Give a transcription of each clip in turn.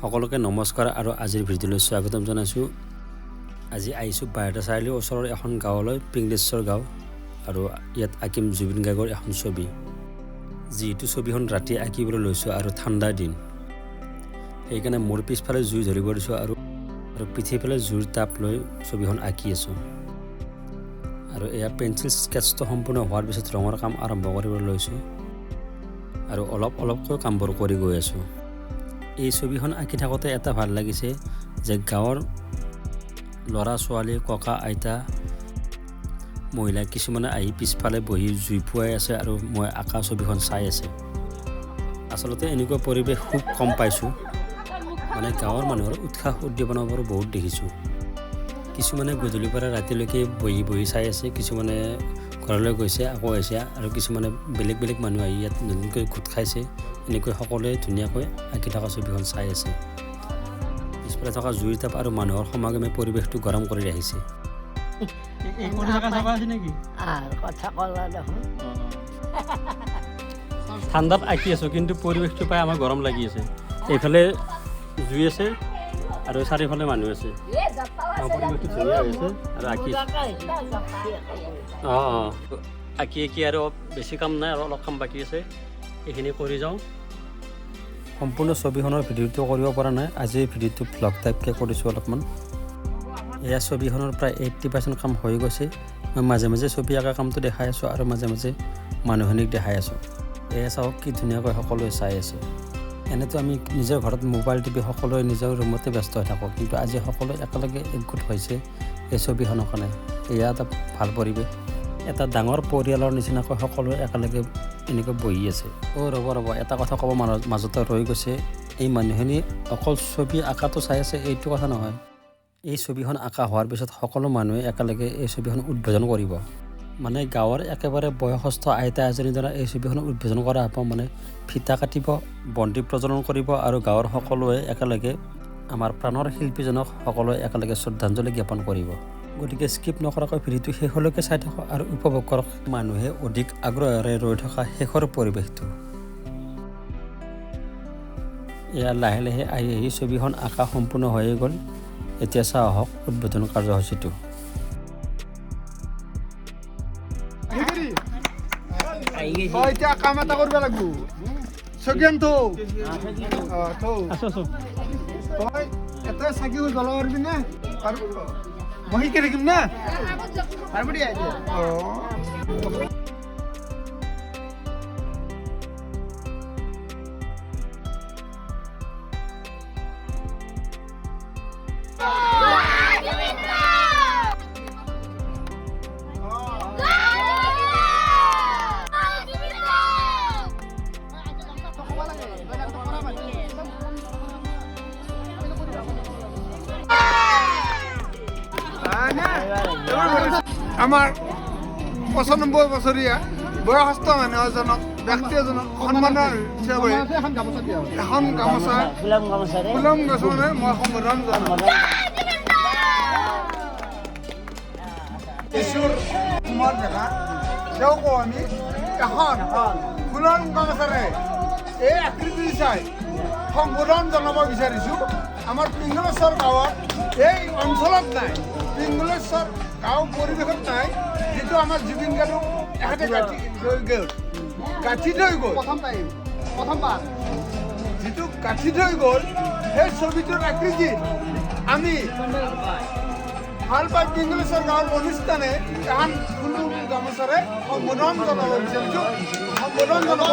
সকলোকে নমস্কাৰ আৰু আজিৰ ভিডিঅ'লৈ স্বাগতম জনাইছোঁ। আজি আহিছোঁ বাইহাটা চাৰিআলিৰ ওচৰৰ এখন গাঁৱলৈ, পিংলেশ্বৰ গাঁও, আৰু ইয়াত আঁকিম জুবিন গাৰ্গৰ এখন ছবি। যিহেতু ছবিখন ৰাতি আঁকিবলৈ লৈছোঁ আৰু ঠাণ্ডাৰ দিন, সেইকাৰণে মোৰ পিছফালে জুই ধৰিব দিছোঁ আৰু আৰু পিঠিৰ ফালে জুইৰ তাপ লৈ ছবিখন আঁকি আছোঁ। আৰু এয়া পেঞ্চিল স্কেটছটো সম্পূৰ্ণ হোৱাৰ পিছত ৰঙৰ কাম আৰম্ভ কৰিবলৈ লৈছোঁ আৰু অলপ অলপকৈ কামবোৰ কৰি গৈ আছোঁ। এই ছবিখন আঁকি থাকোঁতে এটা ভাল লাগিছে যে গাঁৱৰ ল'ৰা ছোৱালী, ককা আইতা, মহিলা কিছুমানে আহি পিছফালে বহি জুই ফুৱাই আছে আৰু মই আঁকা ছবিখন চাই আছে। আচলতে এনেকুৱা পৰিৱেশ খুব কম পাইছোঁ। মানে গাঁৱৰ মানুহৰ উৎসাহ উদ্দীপনাবোৰ বহুত দেখিছোঁ। কিছুমানে গধূলিৰ পৰা ৰাতিলৈকে বহি বহি চাই আছে, কিছুমানে ঘৰলৈ গৈছে, আকৌ আহিছে, আৰু কিছুমানে বেলেগ বেলেগ মানুহ আহি ইয়াত নতুনকৈ গোট খাইছে। এনেকৈ সকলোৱে ধুনীয়াকৈ আঁকি থকা ছবিখন চাই আছে। পিছফালে থকা জুইৰ তাপ আৰু মানুহৰ সমাগমে পৰিৱেশটো গৰম কৰি ৰাখিছে। আৰ কথা কলা দেখোন। ঠাণ্ডাত আঁকি আছোঁ, কিন্তু পৰিৱেশটো পাই আমাৰ গৰম লাগি আছে। এইফালে জুই আছে আৰু চাৰিওফালে মানুহ আছে। পৰিৱেশটো ধুনীয়া হৈ আছে আৰু আঁকি অঁ অঁ আঁকি আঁকি আৰু বেছি কাম নাই, আৰু অলপ কাম বাকী আছে, এইখিনি কৰি যাওঁ। সম্পূৰ্ণ ছবিখনৰ ভিডিঅ'টো কৰিব পৰা নাই আজি, ভিডিঅ'টো ভ্লগ টাইপকৈ কৰিছোঁ অলপমান। এয়া ছবিখনৰ প্ৰায় 80% কাম হৈ গৈছে। মই মাজে মাজে ছবি আঁকা কামটো দেখাই আছোঁ আৰু মাজে মাজে মানুহখিনিক দেখাই আছোঁ। এয়া চাওক, কি ধুনীয়াকৈ সকলোৱে চাই আছে। এনেতো আমি নিজৰ ঘৰত মোবাইল টিপি সকলোৱে নিজৰ ৰুমতে ব্যস্ত হৈ থাকোঁ, কিন্তু আজি সকলোৱে একেলগে একগোট হৈছে এই ছবিখনৰ কাৰণে। এয়া এটা ভাল পৰিৱেশ। এটা ডাঙৰ পৰিয়ালৰ নিচিনাকৈ সকলোৱে একেলগে এনেকৈ বহি আছে। অ' ৰ'ব ৰ'ব, এটা কথা ক'ব মাজতে ৰৈ গৈছে। এই মানুহখিনি অকল ছবি আঁকাটো চাই আছে এইটো কথা নহয়। এই ছবিখন আঁকা হোৱাৰ পিছত সকলো মানুহে একেলগে এই ছবিখন উদ্বোধন কৰিব। মানে গাঁৱৰ একেবাৰে বয়সস্থ আইতা এজনীৰ দ্বাৰা এই ছবিখন উদ্বোধন কৰা হ'ব। মানে ফিটা কাটিব, বন্তি প্ৰজ্বলন কৰিব আৰু গাঁৱৰ সকলোৱে একেলগে আমাৰ প্ৰাণৰ শিল্পীজনক সকলোৱে একেলগে শ্ৰদ্ধাঞ্জলি জ্ঞাপন কৰিব। গতিকে স্কিপ নকৰাকৈ ভিডিঅ'টো শেষলৈকে চাই থাকক আৰু উপভোগ কৰক মানুহে অধিক আগ্ৰহেৰে ৰৈ থকা শেষৰ পৰিৱেশটো। এয়া লাহে লাহে আহি আহি ছবিখন আঁকা সম্পূৰ্ণ হৈয়ে গ'ল। এতিয়া চাওঁ আহক উদ্বোধন কাৰ্যসূচীটো। তই এতিয়া কাম এটা কৰিব লাগিব। চকীয়ান থৌ, থৌ। আছো আছো। তই এটা চাকি জ্বলাব পাৰিবি নে? পাৰিব। মই শিকাই থাকিম না। অঁ। আমাৰ 95 বছৰীয়া বয়সস্থ মানুহ এজনক, ব্যক্তি এজনক সন্মানৰ হিচাপে এখন গামোচা, ফুলাম গামোচাৰে। ফুলাম গামোচাৰে মই সম্বোধন জনাম। কিশোৰ কুমাৰ ডেকা, তেওঁকো আমি এখন ফুলাম গামোচাৰে এই আকৃতি চাই সম্বোধন জনাব বিচাৰিছোঁ। আমাৰ পিংগলেশ্বৰ গাঁৱত, এই অঞ্চলত নাই, পিংগলেশ্বৰ গাঁও পৰিৱেশত নাই, যিটো আমাৰ জুবিন গাৰ্গক এখেতে গাঁঠি থৈ গ'ল, গাঁঠি থৈ গ'ল। প্ৰথম টাইম, প্ৰথমবাৰ। যিটো গাঁঠি থৈ গ'ল, সেই ছবিটোৰ আকৃতিত আমি ভাল পাই পিংগলেশ্বৰ গাঁৱৰ অনুষ্ঠানে এখন ফুলাম গামোচাৰে সম্বোধন জনাব বিচাৰিছোঁ। সম্বোধন জনাব।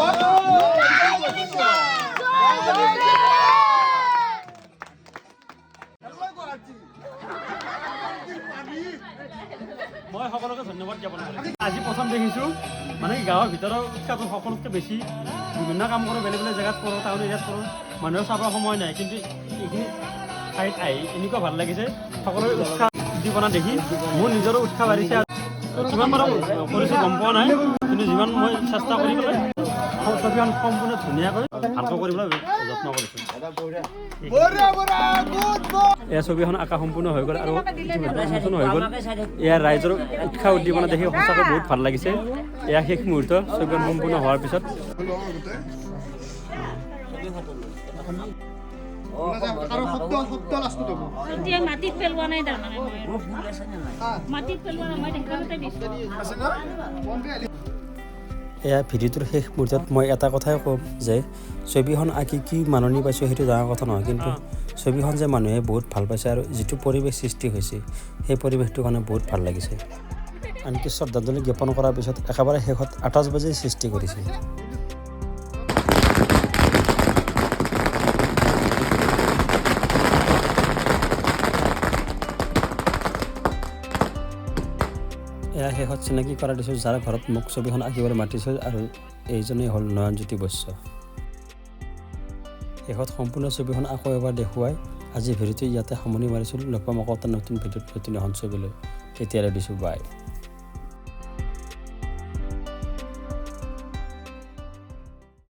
মই সকলোকে ধন্যবাদ জ্ঞাপন কৰিছোঁ। আজি প্ৰথম দেখিছোঁ, মানে গাঁৱৰ ভিতৰৰ উৎসাহটো সকলোতকৈ বেছি। বিভিন্ন কাম কৰোঁ, বেলেগ বেলেগ জেগাত কৰোঁ, টাউন এৰিয়াত কৰোঁ, মানুহে চাবৰ সময় নাই। কিন্তু এইখিনি ঠাইত আহি এনেকুৱা ভাল লাগিছে, সকলোৰে উৎসাহ উদ্দীপনা দেখি মোৰ নিজৰো উৎসাহ বাঢ়িছে। আৰু কিমান বাৰু কৰিছোঁ গম পোৱা নাই, কিন্তু যিমান মই চেষ্টা কৰি পেলাই ছবিখন সম্পূৰ্ণ ধুনীয়াকৈ ভালকৈ কৰিবলৈ যত্ন কৰিছোঁ। বঢ়িয়া বঢ়িয়া, গুড। এয়া ছবিখন আঁকা সম্পূৰ্ণ হৈ গ'ল আৰু ইতিমধ্যে উন্মোচন হৈ গ'ল। এয়া ৰাইজৰ উৎসাহ উদ্দীপনা দেখি সঁচাকৈ বহুত ভাল লাগিছে। এয়া শেষ মুহূৰ্ত, ছবিখন সম্পূৰ্ণ হোৱাৰ পিছত। বয়। কাৰণ সত্য সত্য লাষ্টত হ'ব। এতিয়া মাটিত পেলোৱা নাই, তাৰমানে মই মাটিত পেলোৱা নাই, মই দেখাতে দিছোঁ। আছে ন? এয়া ভিডিঅ'টোৰ শেষ মুহূৰ্তত মই এটা কথাই ক'ম যে ছবিখন আঁকি কি মাননি পাইছোঁ সেইটো ডাঙৰ কথা নহয়, কিন্তু ছবিখন যে মানুহে বহুত ভাল পাইছে আৰু যিটো পৰিৱেশ সৃষ্টি হৈছে, সেই পৰিৱেশটোৰ কাৰণে বহুত ভাল লাগিছে। আনকি শ্ৰদ্ধাঞ্জলি জ্ঞাপন কৰাৰ পিছত একেবাৰে শেষত আতচবাজিৰ সৃষ্টি কৰিছে। এয়া শেষত চিনাকি কৰাই দিছোঁ, যাৰ ঘৰত মোক ছবিখন আঁকিবলৈ মাতিছিল, আৰু এইজনেই হ'ল নয়নজ্যোতি বৈশ্য। শেষত সম্পূৰ্ণ ছবিখন আকৌ এবাৰ দেখুৱাই আজি ভিডিঅ'টো ইয়াতে সামৰণি মাৰিছোঁ। লগ পাম আকৌ এটা নতুন ভিডিঅ'ত নতুন এখন ছবিলৈ। তেতিয়ালৈ দিছোঁ, বাই।